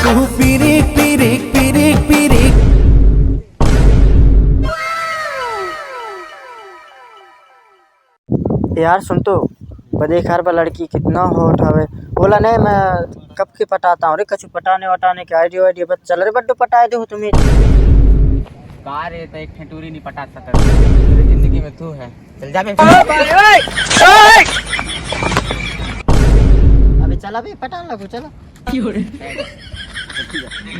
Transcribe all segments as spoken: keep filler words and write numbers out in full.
तू Pyrrhic Pyrrhic Pyrrhic Pyrrhic. यार सुन तो, बदे घर बा लड़की कितना hot हवे। बोला नहीं, मैं कब के पटाता हूँ रे, कछु पटाने वटाने के idea वाइडिया बत चल रे बड्डो, पटाए दे हो तुम्हें। का रे, त एक ठे टूरी नहीं पटा सकत। पूरी जिंदगी में तू है। चल जा बे। अबे चला बे, पटान लगो, चला।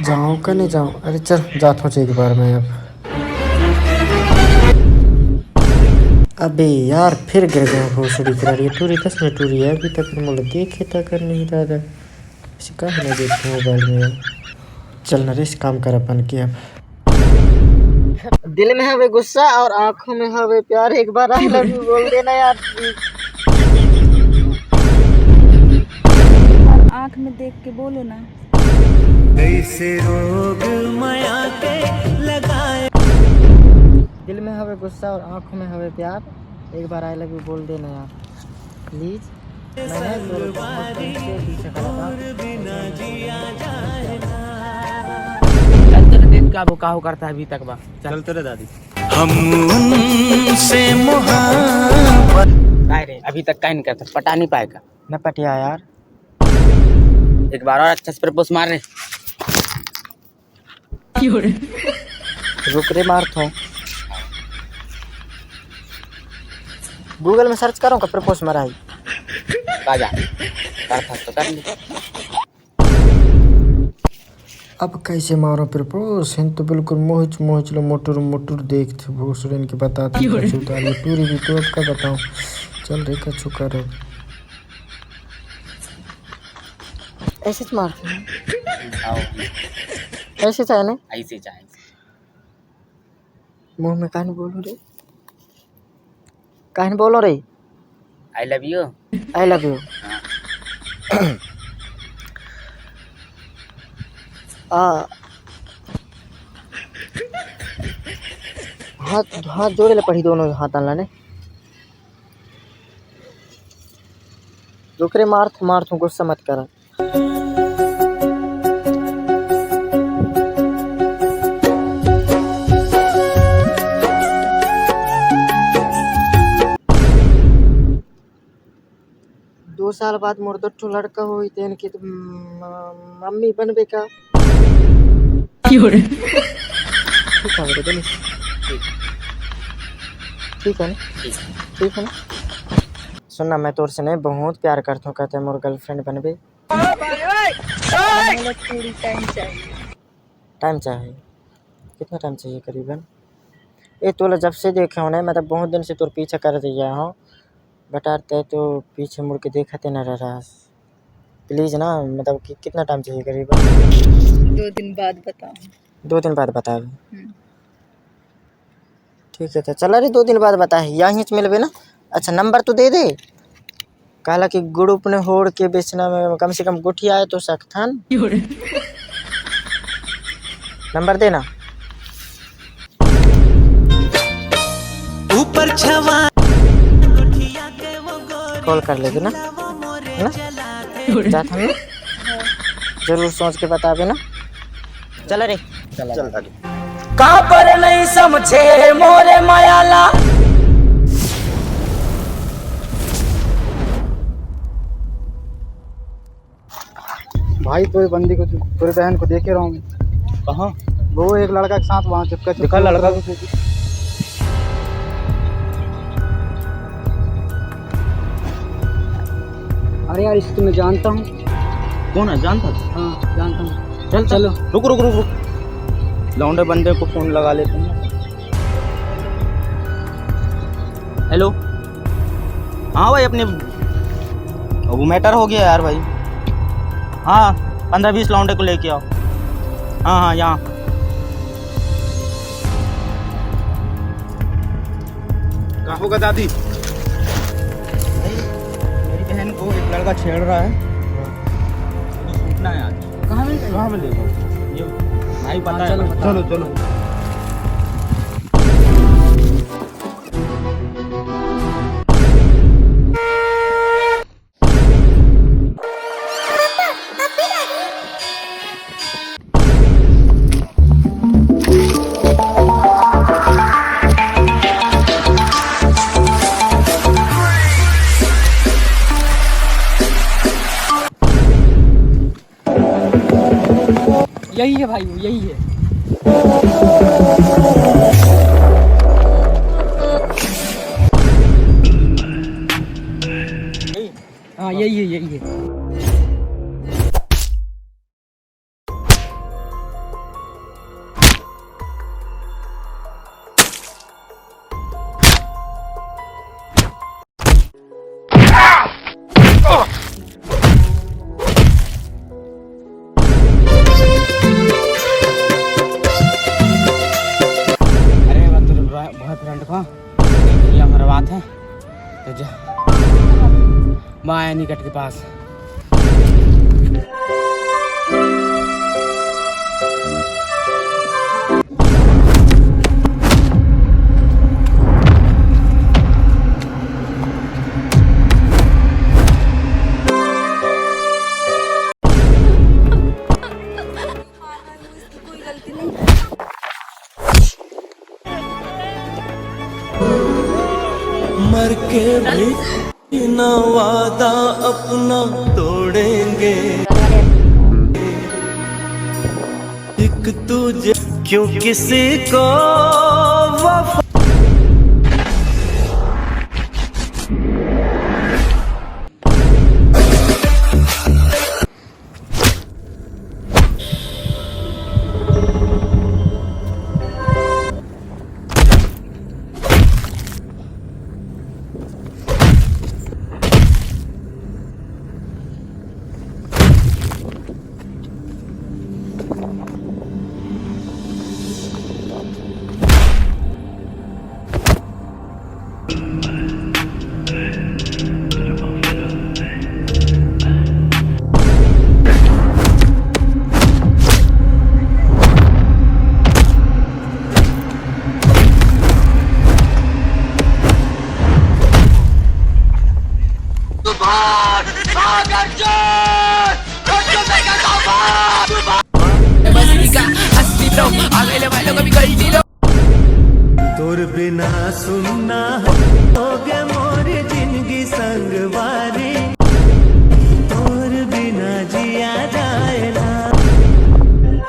जाऊँ का नहीं जाऊँ? अरे चल, जात हो एक बार मैं अब। अबे यार, फिर गिर गया भोसड़ी करा रही है। टूरी कस में टूरी है, अभी तक मोला देखे तक नहीं रहा था। इसे का होना देखते मोबाइल में यार। चल ना रे, इस काम कर अपन के अब। दिल में हवे गुस्सा और आंखों में हवे प्यार, एक बार I love you बोल देना यार। आंख में देख के बोलो ना। कैसे रोग माया के लगाए। दिल में हवे गुस्सा और आंखों में हवे प्यार, एक बार I love you बोल देना यार। Please, मैंने तोर बहुत दिन से पीछे करा था। चल, चल, देख का वो काहो करता है अभी तक बा। चल। चल तेरे दादी। हम उनसे मोहब्बत। काय रे, अभी तक काय नहीं करता, पटा नहीं पाएगा। न पटिया यार। एक बार और अच्छा से प्रपोज मार रे। रुक रे, मार थो। Google में search करो का प्रपोज मराई। राजा, कर था तो कर ले। अब कैसे मारो प्रपोज? हिन तो बिल्कुल मोहिच मोहिच लो, मोटुर मोटुर देखते भोसड़न के बताते कछु तो आलू टूरी भी तो अब का बताऊं। चल रे कछु करो। ऐसे च मारते हैं। आओ। ऐसे चाहे ना? ऐसे चाहे। मुंह में काहे नहीं बोलो रे? काहे नहीं बोलो रे? I love you। I love you। आ, हाथ, हाथ जोड़े ले पड़ी दोनों हाथ ला ने। रुक रे, मार थो, मार थो, गुस्सा मत कर। दो साल बाद मोर दो ठो लड़का होई, तेन के त म-, मम्मी बनबे का? ठीक है, बेटा, बने। ठीक है ना? ठीक है ना? सुन ना, मैं तोर से नहीं बहुत प्यार करता हूँ, कहते हैं मोर girlfriend बनबे। मतलब थोड़ी time चाहिए। Time चाहिए? कितना time चाहिए करीबन? ए, तोला जब से देखे हो ना, मतलब बहुत दिन से तोर पीछा कर दिया हो, but यार तै तो पीछे मुड़ के देखते ना रह रहा। Please ना, मतलब कि कितना time चाहिए करीबन? दो दिन बाद बताऊँ। दो दिन बाद बतावे। हम्म। ठीक है, तो चला रे, दो दिन बाद बता, यहीं से मिलबे ना। अच्छा, number तो दे दे। कहला कि group ने होड़ के बेचना में कम से कम गोठियाए तो सकथन। Number देना। ऊपर छवा। Call कर लेबे ना, है ना? जात हम ना? जरूर सोच के बताबे ना। चल रे। चल। काबर नहीं समझे मोरे मायाला। भाई, तोरे बंदी को, तोरे बहन को देखे रहा हूँ। कहाँ? वो एक लड़का के साथ वहाँ चिपका चिपका दिखा लड़का को। अरे यार, इसको मैं जानता हूँ। कौन है? जानता था? हाँ, जानता हूँ। चल, चलो। रुक, रुक, रुक, रुक। लौंडे बंदे को फोन लगा लेते हैं। हेलो। हाँ भाई, अपने वो मैटर हो गया यार भाई। हाँ, पन्द्रह बीस लौंडे को लेके आओ। हाँ, हाँ, यहाँ। का होगा दादी? भाई, मेरी बहन को एक लड़का छेड़ रहा है, तो सूचना है आज। कहाँ मिल रही है? कहाँ मिलेगा? ये भाई पता है। चलो, चलो, चलो। यही है भाई, वो यही है। हाँ, यही है, यही है। अरे, मैं तेरे बॉयफ्रेंड को, ये हमारा बात है, तो जा, मैं आया निकट के पास। मर के भी ना वादा अपना तोड़ेंगे। एक तुझे क्यों किसी को वफा।